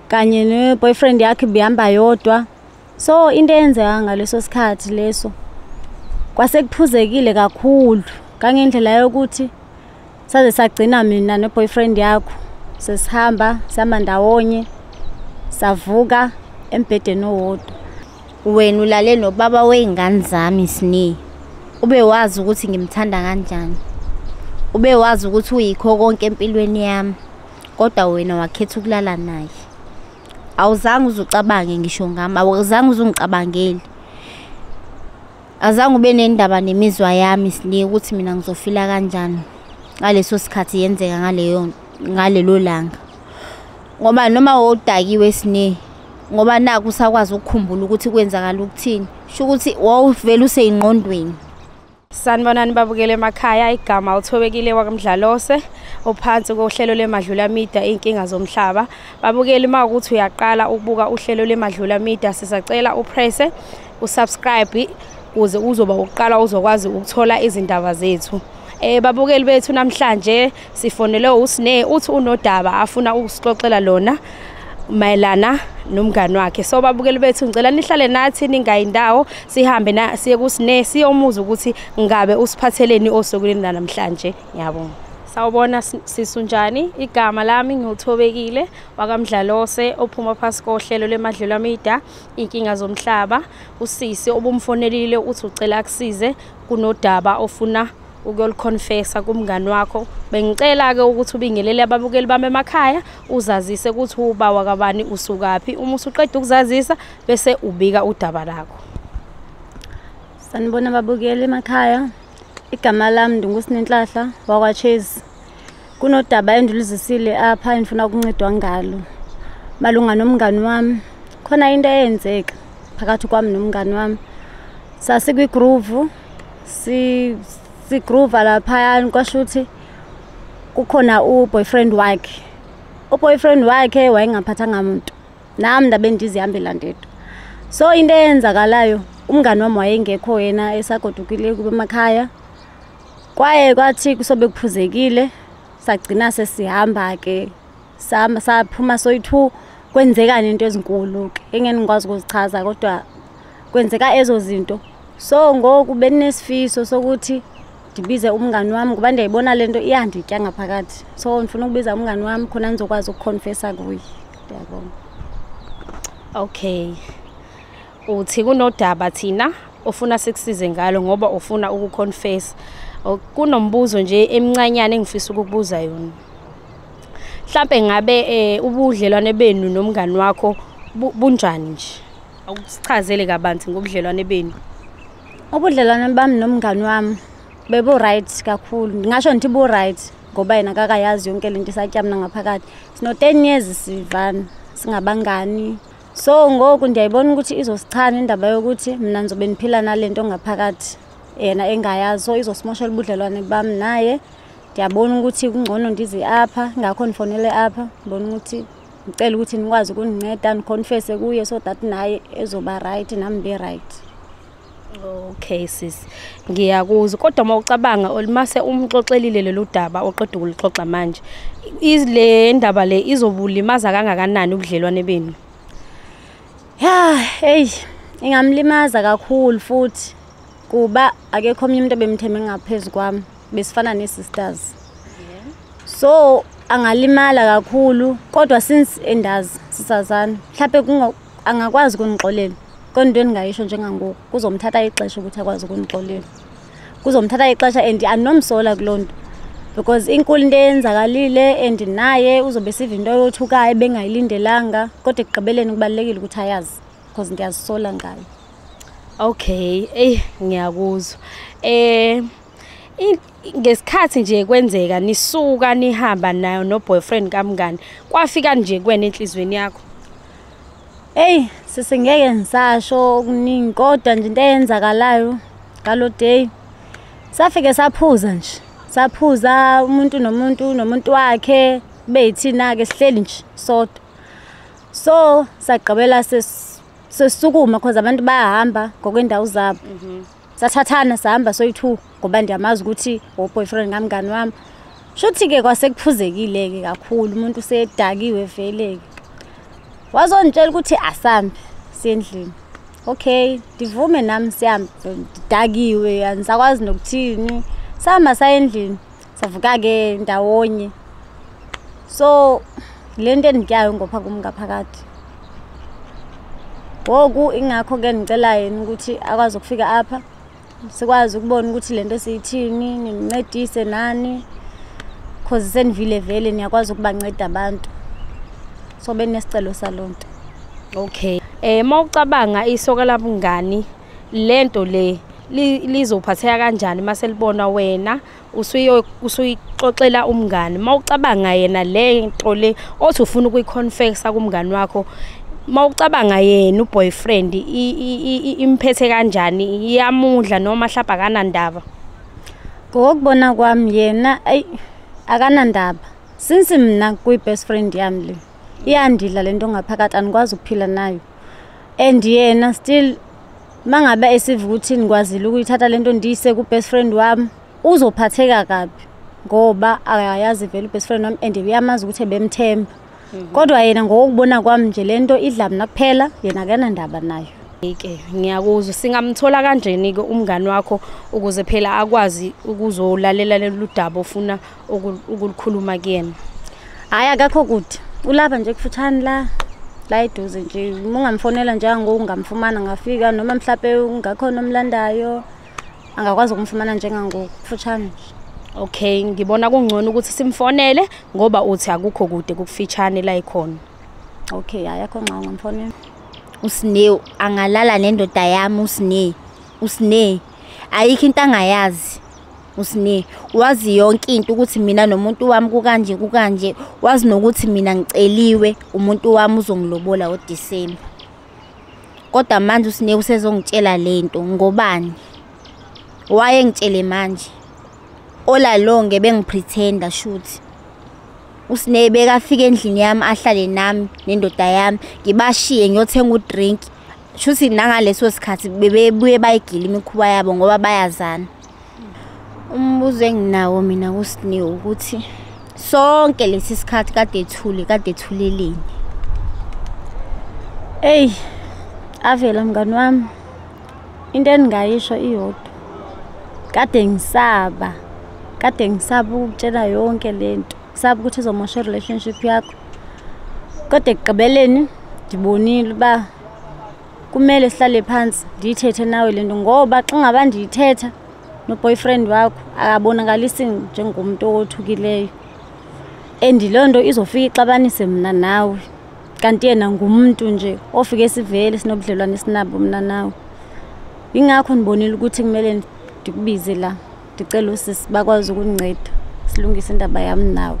Kanye ne-boyfriend yakhe bihamba yodwa. So into eyenzeka ngaleso sikhathi leso kwase kuphuzekile kakhulu kangendlela yokuthi saze sagcina mina ne-boyfriend yakho sesihamba sihamba ndawonye savuka embhedeni owodwa. Wena ulale nobaba wey'ngane zami Sne. Ube wazi ukuthi ngimthanda kanjani. Ube wazi ukuthi uyikho konke empilweni yami. Kodwa wena wakhetha ukulala naye. Awuzange uzucabange ngisho ngami, awuzange uzungicabangeli. Azange ube nendaba nemizwa yami Sne ukuthi mina ngizofila kanjani ngaleso sikhathi yenzeka ngaleyo ngalelo langa. Ngoba noma wawudakiwe Sne, ngoba naku usakwazi ukukhumbula ukuthi kwenzakala ukuthini, sho ukuthi wawuvele useyingqondweni. Sanibonani babukele emakhaya, igama uThobekile wakaMdlalose ophansi kohlelo leMadlula Media inkinga zomhlaba. Babukeli, uma ukuthi uyaqala ukubuka uhlelo leMadlula Media, sisacela upresse usubscribe ukuze uzoba uqala uzokwazi ukuthola izindaba zethu. Babukeli bethu, namhlanje sifonele uSne, uthi unodaba afuna ukusixoxela lona mayelana nomngani wakhe. So babukeli bethu, ngicela nihlale nathi ningayindawo, sihambe na siye kuSne siyomuza ukuthi ngabe usiphatheleni osukwini namhlanje. Ngiyabonga. Sawubona sisunjani, igama lami ngiwuThobekile wakaMdlalose ophuma phasi kohlelo leMadlula Media inkinga zomhlaba. Usisi obumfonelile uthi ucela akusize kunodaba ofuna ukuyoliconfessa kumngani wakho. Bengicela ke ukuthi ubingelele ababukeli bami emakhaya, uzazise ukuthi uba wakabani, usukaphi. Uma usuqeda ukuzazisa bese ubika udaba lakho. Sanibona babukeli emakhaya. Igama lami ndinguSinenhlahla wakwaChase. Kunodaba endiluzisile apha endifuna ukuncedwa ngalo malunga nomngani wami. Khona into eyenzeka phakathi kwami nomngani wami. Sasikwi-groove, si-groove laphaya, kwasho ukuthi kukhona u-boyfriend wakhe. U-boyfriend wakhe wayengaphathanga muntu, nami ndabe ndizihambela ndedwa. So into eyenzakalayo, umngani wami wayengekho yena, esagodukile kube emakhaya. Kwaye kwathi kusobe kuphuzekile, sagcina sesihamba ke, saphuma soyi-two. Kwenzeka nento ezinkulu ke engeke ngikwazi ukuzichaza, kodwa kwenzeka ezo zinto. So ngoku benesifiso sokuthi ndibize umngani wami ngoba ndiyayibona lento iyanditya ngaphakathi. So ndifuna ukubiza umngani wami khona ndizokwazi ukuconfessa kuye. Ndiyabonga. Okay. Uthi kunodaba thina ofuna sikusize ngalo ngoba ufuna ukuconfess. Kunombuzo nje emncanyana engifisa ukukubuza yona. Mhlambe ngabe ubudlelwane benu nomngani wakho bunjani nje? Awusichazele kabanzi ngobudlelwane benu. Ubudlelwane bami nomngani wami bebo right kakhulu. Ngingasho ngithi bu right ngoba yena akakayazi yonke lento isatya mina ngaphakathi. Sino 10 years sivana, singabangani. So ngoku ndiyayibona ukuthi izosichana indaba yokuthi mina ngizobe niphila nalento ngaphakathi yena engayazi. So izosimoshela ubudlelwane bami naye. Ndiyabona ukuthi kungcono ndize apha, ngakho nifonele apha, ngibona ukuthi ngicela ukuthi nikwazi ukundinceda niconfesse kuye so that naye ezoba right nami be right. Okay sis, ngiyakuzwa. Kodwa uma ucabanga olimase umxoxelile lolu daba oqeda ukulixoxa manje, ile ndaba le izobulimaza kangakanani ubudlelwane benu? Ya, hey, ingamlimaza kakhulu futhi kuba akekho omnye umuntu ebemtheme ngaphezulu kwami, besifana ne-sisters. So angalimala kakhulu, kodwa since endazi sisazana, mhlawumbe angakwazi ukunixolela. Kodwa into endingayisho njengangoku, kuzomthatha ixesha ukuthi akwazi ukunixolela. Kuzomthatha ixesha and andinomsola kuloo nto because inkulu into eyenzakalile and naye uzobe esiva into yothukayo ebengayilindelanga, kodwa ekugqibeleni kubalulekile ukuthi ayazi because ndiyazisola ngayo. Okay, ngiyakuzwa. Ngesikhathi nje kwenzeka nisuka nihamba nayo no boyfriend kamngani, kwafika nje kuwena enhlizweni yakho? Hey, sisingeke ngisasho okuningi, kodwa nje into eyenzakalayo ngalo day safike saphuza nje. Saphuza umuntu nomuntu nomuntu wakhe, beyithina ke sihleli nje sodwa. So sagqibela sesukuma because abantu bayahamba ngokwendawo zabo. Sathathana sahamba soyi-two ngoba ndiyamazi ukuthi u-boyfriend kamngani wami. Shuthi ke kwasekuphuzekile ke kakhulu, umuntu usedakiwe vele ke. Wazongitshela ukuthi asambe siye endlini. Okay, ndivume nami sihambe, ndidakiwe, angisakwazi nokuthini. Sahamba saya endlini, savuka-ke ndawonye. So le nto endityayo ngopha kum ngaphakathi. Ngoku ingakho-ke ndicela yena ukuthi akwazi ukufika apha, sikwazi ukubona ukuthi le nto siyithini, nindincedise nani, cause senivile vele niyakwazi ukubanceda abantu. So benesicelo saloo nto. Okay. Mawucabanga isoka labungani lento le lizophatheka kanjani mase libona wena usuyixoxela umngani? Mawucabanga yena lento le othi ufuna ukuyiconfessa kumngani wakho, mawucabanga yena uboyfriend imphethe kanjani, iyamudla noma mhlawumbe akanandaba? Ngokubona kwami yena ayi akanandaba. Since mina kuyi-best friend yami le, iyandidla lento ngaphakathi, andikwazi ukuphila nayo. And yena still mangabe esiva ukuthi ngikwazile ukuyithatha lento ndiyise ku-best friend wami, uzophatheka kabi ngoba akayazi vele u-best friend wami and uyamazi ukuthi ebemthemba. Kodwa yena ngokubona kwami nje lento idla mina kuphela, yena akanandaba nayo. Ke ngiyakuzwa. Singamthola kanjeni ke umngani wakho ukuze phela akwazi ukuzolalela lolu daba ofuna ukulikhuluma kuyena? Hhayi, akakho kude, ulapha nje kufutshane la eduze nje. Uma ungamfonela njengangoku ungamfumana ngafika, noma mhlampe ungakhona omlandayo angakwazi ukumfumana njengangoku, kufutshane nje. Okay, ngibona kungcono ukuthi simfonele ngoba uthi akukho kude, kukufitshane la ikhona. Okay, hhayi akho nxa ungamfonela. uSne angalala nendoda yami. uSne ayikho into angayazi. uSne wazi yonke into ukuthi mina nomuntu wami kukanje kukanje, wazi nokuthi mina ngiceliwe umuntu wami uzongilobola ngoDisemba. Kodwa manje uSne usezongitshela lento ngobani? Wayengitshele manje all along bengipretenda shuthi. uSne bekafika endlini yami ahlale nami nendoda yami, ngibashiye ngiyothenga udrink. Shuthi nangaleso sikhathi bebebuye bayigila imikhuba yabo ngoba bayazana. Umbuzo enginawo mina kuSne ukuthi sonke lesi sikhathi kade ethule, kade ethuleleni? Eyi, avela mngani wami, into endingayisho iyodwa. Kade ngisaba ukutshela yonke lento, ngisaba ukuthi izomosha i-relationship yakho. Kodwa ekugqibeleni ndibonile uba kumele sihlale phansi ndiyithethe nawe lento, ngoba xa ngaba ndiyithetha no-boyfriend wakho akabonakalisi njengomuntu owothukileyo, and loo nto izofika ixabanise mna nawe. Kanti yena ngumuntu nje ofike sivele sinobudlelwane esinabo mna nawe. Ingakho ndibonile ukuthi kumele ndikubize la, ndicele usisi bakwazi ukundinceda silungise indaba yami nawe.